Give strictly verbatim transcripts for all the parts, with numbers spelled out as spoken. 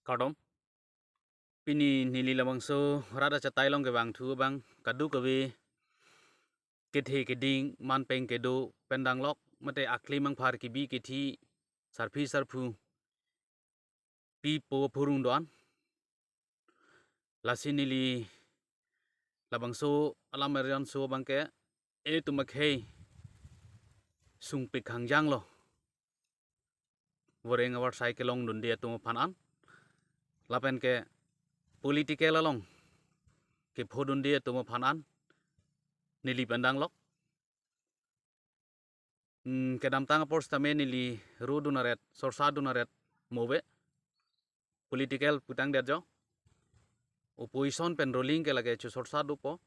Kardom. Pini neli labangso rat achatai along kevangthu abang kadokave kethe keding manpeng kedo pen danglok mate akli mangphar kebi kethe sarpi sarpo pipo phurung do-an. Lasi neli labangso alam arjan so abangke ilitum akhei sungpik hangjang lo. Voreng avarsai kelongdunde atum aphan an. Lapen ke political along kephodunde atum aphan an neli pen danglok. Hmm, kedamtang apor sitame neli ro dun aret, sorsa dun aret move. Political putang det jo. Opposition pen ruling ke lake chu sorsa dopo,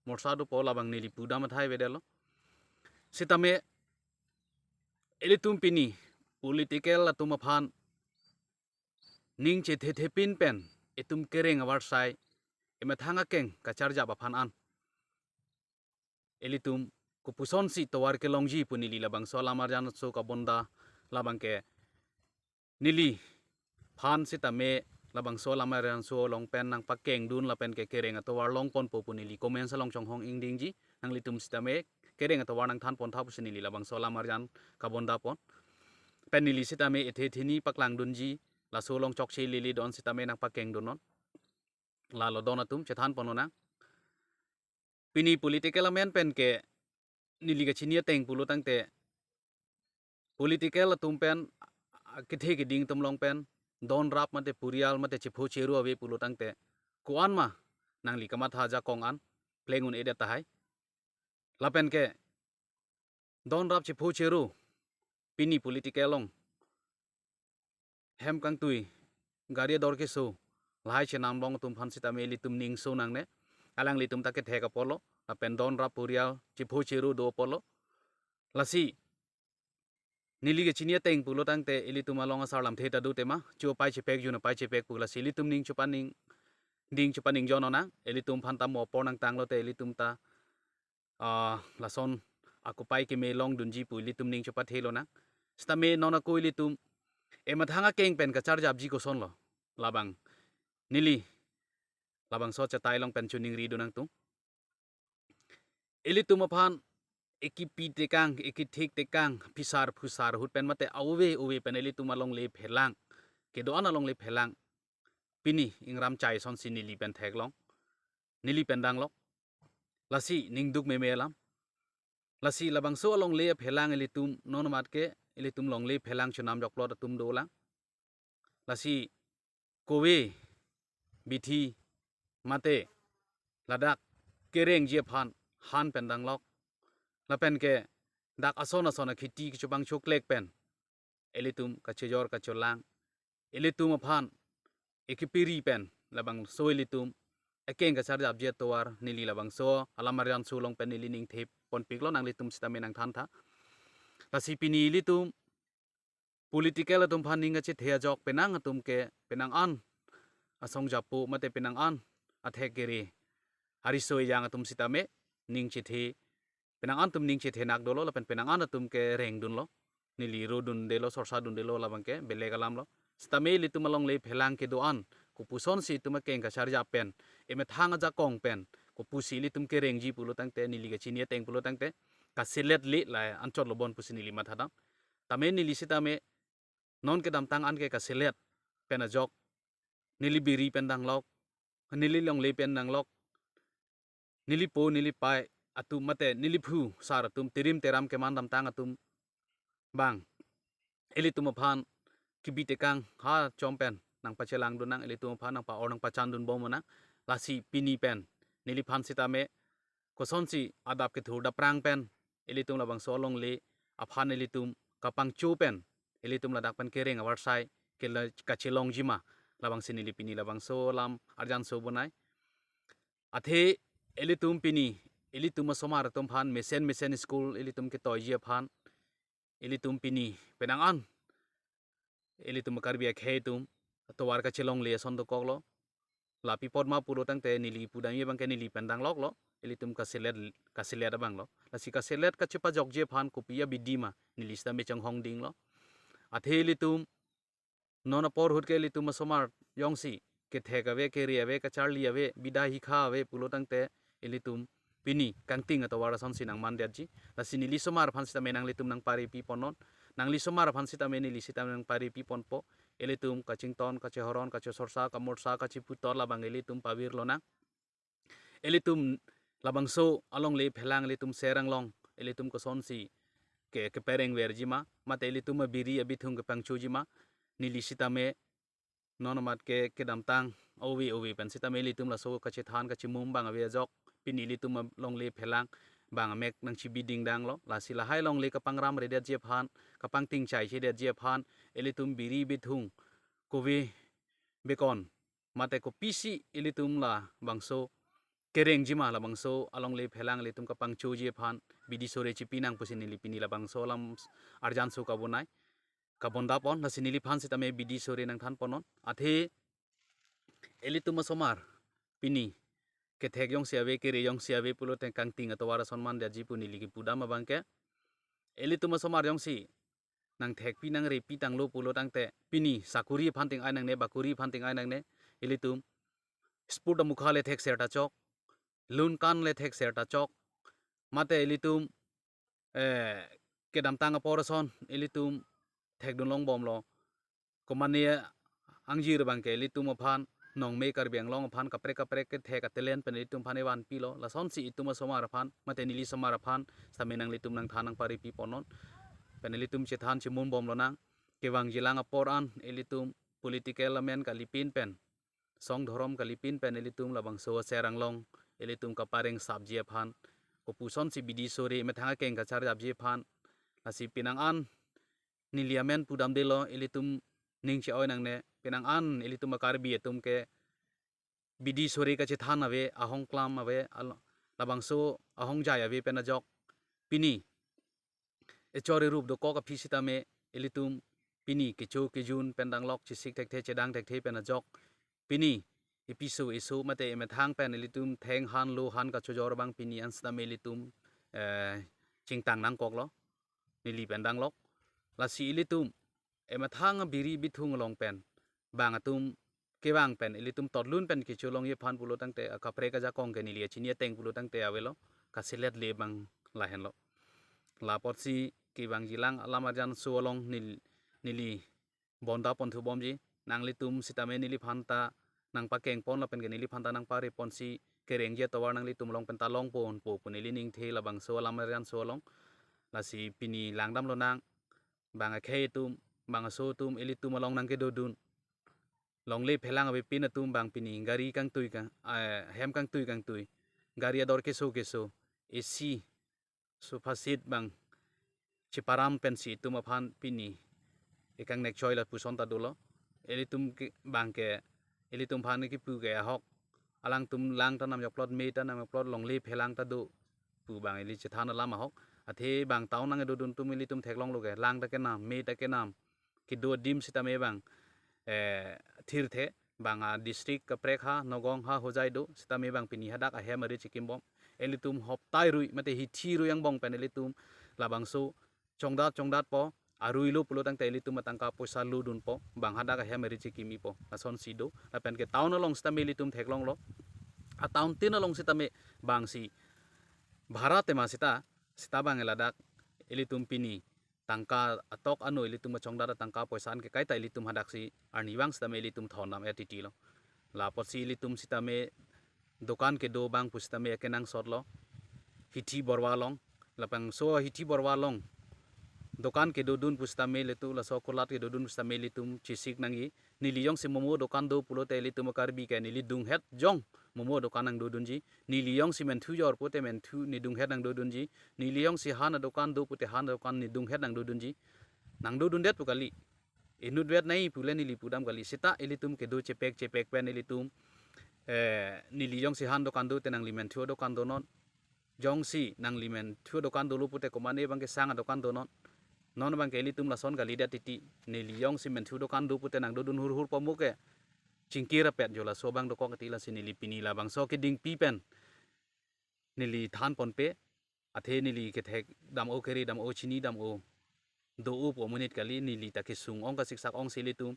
morsa dopo labang neli pudam athai avedetlo. Sitame ilitum pini political atum aphan ning chethe thepin pen itum kereng avarsai emethang akeng kacharjap aphan an ilitum kopusonsi tovar kelongji pu neli labangso alam arjan so kabonda labang ke neliphan sitame labangso alam arjan so along pen nangpakengdun lapen ke kereng atovar longponpo pu neli comments along chonghong ingdingji. Nanglitum sitame kereng atovar nangthanpontha pusi neli labangso alam arjan kabondapon. Pen neli sitame ethe theni paklangdunji, laso along chokche lele don sitame nangpakengdunnon. Lalo don atum chethanpon lonang. Pini political amen pen ke neli kachini ateng pulo tangte political atum pen, ah, kethe keding atum along pen donrap mate purial mate chepho cheru ave pulo tangte ko-an ma nangli kamatha ajakong an pleng un-edet tahai. Lapen ke donrap chepho cheru pini political along hem kangtui gari ador keso lahai chenam long atum aphan sitame ilitum ning so nangne. Alanglitum ta kethek apotlo lapen donrap purial chepho cheru do apotlo. Lasi neli kachini ateng pulo tangte ilitum along asar lamthe ta do tema, chu apai chepek jun apai chepek pu, lasi ilitum ning chupaning ding chupaning jon onang. Ilitum aphan ta mo apor nangtanglo te ilitum ta, ah, lason akopai keme longdunji pu ilitum ning chupathe lonang. Sitame non ako ilitum emethang akeng pen kacharjapji kosonlo, labang neli labangso achatai along pen choningridun nangtung. Ilitum aphan ekipi tekang, ekithik tekang, phisar phusar ahut pen mate ave ave pen ilitum alongle phelang, kedo-an alongle phelang pini ingram chai asonsi neli pen theklong, neli pen danglok. Lasi ningduk meme alam. Lasi labangso alongle aphelang ilitum non amat ke ilitum longle phelang chonam jokplot atum dolang. Lasi kove bithi mate ladak kerengji aphan han pen danglok. Lapen ke dak ason ason akhiti kechopang choklek pen ilitum kachejor kacholang, ilitum aphan ekipiri pen labangso ilitum akeng kacharjapji atovar neli labangso alam arjan so along pen neli ning theponpiklo, nanglitum sitame nangthantha. Lasi pini ilitum political atum aphan ning kachethe ajok penang atum ke penang an asong japo mate penang an athek kere ariso ejang atum sitame ning chethe, penang an atum ning chethenak dolo lapen penang an atum ke rengdunlo, neli rodundelo, sorsadundelo, labang ke belek alamlo. Sitame ilitum alongle phelang kedo-an kopusonsi itum akeng kacharjap pen, emethang ajakong pen kopusi ilitum kerengji pulo tangte, neli kachini ateng pulo tangte kaselet le la anchot lo bon pusi neli mathadam. Tame neli sitame non kedamtang an ke kaselet pen ajok, neli biri pen danglok, neli longle pen danglok, neli po neli pai atum mate neli phu sar atum, terim teram keman damtang atum bang ilitum aphan kebi tekang ha chom pen nangpachelangdun nang, ilitum aphan nangpa-or nangpachandun bom nang. Lasi pini pen neliphan sitame kosonsi adap kethur daprang pen ilitum labangso alongle aphan ilitum kapangcho pen ilitum ladak pen kereng avarsai kela-, kachelongji ma, labangsi neli pini labangso alam arjan so bonai. Athe ilitum pini, ilitum asomar atum aphan mesen mesen school ilitum ketoiji aphan, ilitum pini penang an ilitum Karbi akhei atum atovar kachelongle ason dokoklo. Lapi apot ma pulo tangte neli pudamji abang ke neli pen dangloklo, ilitum kaselet, kaselet abanglo. Lasi kaselet kachepajokji aphan kopi abidi ma neli sitame chonghong dinglo. Athe ilitum non apor ahut ke ilitum asomar jongsi kethek ave, kere ave, kacharli ave, bida hikha ave pulo tangte ilitum pini kangting atovar asonsi nangmandetji. Lasi neli somar aphan sitame nanglitum nangpari piponnon. Nangli somar aphan sitame neli sitame nangpari piponpo. Ilitum kachington, kachehoron, kachesorsa, kamorsa, kachiputot labang ilitum pavir lonang. Ilitum labangso alongle phelang ilitum Ser Anglong ilitum kosonsi ke kepereng verji ma, mate ilitum abiri abithung kepangchoji ma, neli sitame non amat ke kedamtang ove ove pen sitame ilitum laso kachethan kachimum bang ave ajok, pini ilitum alongle phelang bang amek nangchibiding danglo. Lasi lahai alongle kapangramredetji aphan, kapangtingchai chedetji aphan, ilitum biri bithung kove bekon mate kopisi ilitum labangso kerengji ma, labangso alongle phelang ilitum kapangchoji aphan bidi sore chipi nang pusi neli pini labangso alam arjanso kabonai, kabondapon. Lasi neliphan sitame bidi sore nangthanponnon. Athe ilitum asomar pini kethek jongsi ave, kere jongsi ave pulo tangte kangting atovar ason mandetji pu neli kipudam abang ke, ilitum asomar jongsi nangthekpi nangrepi tanglo pulo tangte pini sakuri aphan ting-ai nangne, bakuri aphan ting-ai nangne, ilitum sport amukha le thekser ta chok, lunkan le thekser ta chok, mate ilitum eh, kedamtang apor ason ilitum thekdun longbomlo. Komane angjir abang ke ilitum aphan, nongme Karbi Anglong aphan kaprek kaprek kethek atalent pen ilitum aphan evanpilo. Lasonsi itum asomar aphan, mate neli somar aphan sitame nanglitum nangthan nangpari piponnon. Pen ilitum chethan chimunbom lonang. Kevangjilang apor an ilitum political amen kalipin pen, song dhorom kalipin pen ilitum labangso Ser Anglong ilitum kapareng sapji aphan, kopusonsi bidi sore methang akeng kacharjapji aphan. Lasi penang an neli amen pudamdelo, ilitum ning che-oi nangne, penang an ilitum a-Karbi atum ke bidi sore kachethan ave, ahong klam ave, al-, labangso ahong jai ave pen ajok pini echor erup dokok aphi sitame ilitum pini kecho kejun pen danglok, chesik thekthe chedang thekthe pen ajok pini episo eso mate emethang pen ilitum theng han lo han kachojor abang pini an sitame ilitum, eh, chingtang nangkoklo, neli pen danglok. Lasi ilitum emethang abiri bithung along pen bang atum kevang pen ilitum totlun pen kecholongji aphan pulo tangte akaprek ajakong ke neli achini ateng pulo tangte avelo, kaselet le bang lahenlo. Lapotsi kevangjilang alam arjanso along nel-, neli bondaponthu bomji, nanglitum sitame neliphan ta nangpakengpon lapen ke neliphan ta nangpareponsi kerengji atovar nanglitum along pen ta longponpo pu neli ningthe labangso alam arjanso along. Lasi pini langdam lonang, bang akhei atum, bang aso atum, ilitum along nangkedodun. Longle phelang avepin atum bang pini gari kangtui kang, eh, hem kangtui kangtui, gari ador keso keso, A C, sofa set bang cheparam pensi itum aphan pini ekangnek choi lapuson ta dolo. Ilitum ke, bang ke, ilitum aphan kipu ke ahok, alangtum lang ta nam jokplot, me ta nam jokplot, longle phelang ta do pu bang ili chethan alam ahok. Athe bang town nangkedodun atum ilitum theklonglo ke, lang ta kenam, me ta kenam, kedo adim sitame bang, eh, thirthe, bang a-district kaprek ha, Nagaon ha, Hojai do sitame bang pini hadak ahem ari chikimbom. Ilitum hoptai rui mate hithi rui angbong pen ilitum labangso chongdat chongdatpo, aruilo pulo tangte ilitum atangka poisa lodunpo, bang hadak ahem ari chikimipo, lasonsi do. Lapen ke town along sitame ilitum theklonglo. A-town tin along sitame bangsi bhara tema sita, sita bang ladak ilitum pini tangka atok ano ilitum achongdat atangka poisa an ke kaita ilitum hadaksi arnivang sitame ilitum thondam etiti lo. Lapotsi ilitum sitame dokan kedo bang pu sitame akenangsot lo. Hithi borwa along, labangso hithi borwa along dokan kedodun pu sitame ilitum, laso kulat kedodun pu sitame ilitum chesik nangji. Neli jongsi momo dokan do pulote ilitum a-Karbi ke neli dunghet jong momo dokan nangdodunji. Neli jongsi menthu jor pute menthu ne dunghet nangdodunji. Neli jongsi han adokan do pute han adokan ne dunghet nangdodunji. Nangdodundet pu kali. Inutvet nai pule neli pudam kali. Sita ilitum kedo chepek chepek pen ilitum, eh, neli jongsi han dokan do te nangli menthu dokan donon. Jongsi nangli menthu dokan dolo pute komane bang ke sang adokan donon. Non bang ke ilitum lason kalidet titi. Neli jongsi menthu dokan do pute nangdodun hurhur pomo ke chingkir apet jo, laso bang dokok titi. Lasi neli pini labangso kedingpi pen neli thanponpe, athe neli kethek dam-o, kere dam-o, chini dam-o do-o pu amonit kali. Neli ta kesung ong kasiksak ongsi ilitum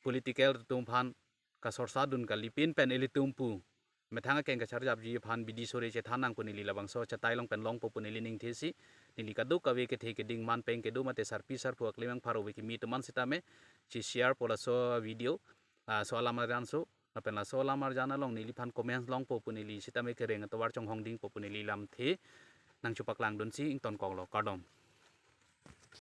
political atum aphan kasorsa dun kali pinpen ilitum pu methang akeng kacharjapji aphan bidi sore chethan nang pu neli labangso achatai along pen longpo pu neli ningthesi, neli kadokave kethe keding man peng kedo mate sarpi sarpo aklemang pharo ave kimi atum an sitame che-share po laso video, ah, so alam arjan so, lapen laso alam arjan along neliphan comments longpo pu neli sitame kereng atovar chonghong dingpo pu neli lamthe nangchepaklang dunsi ingtonkoklo, kardom.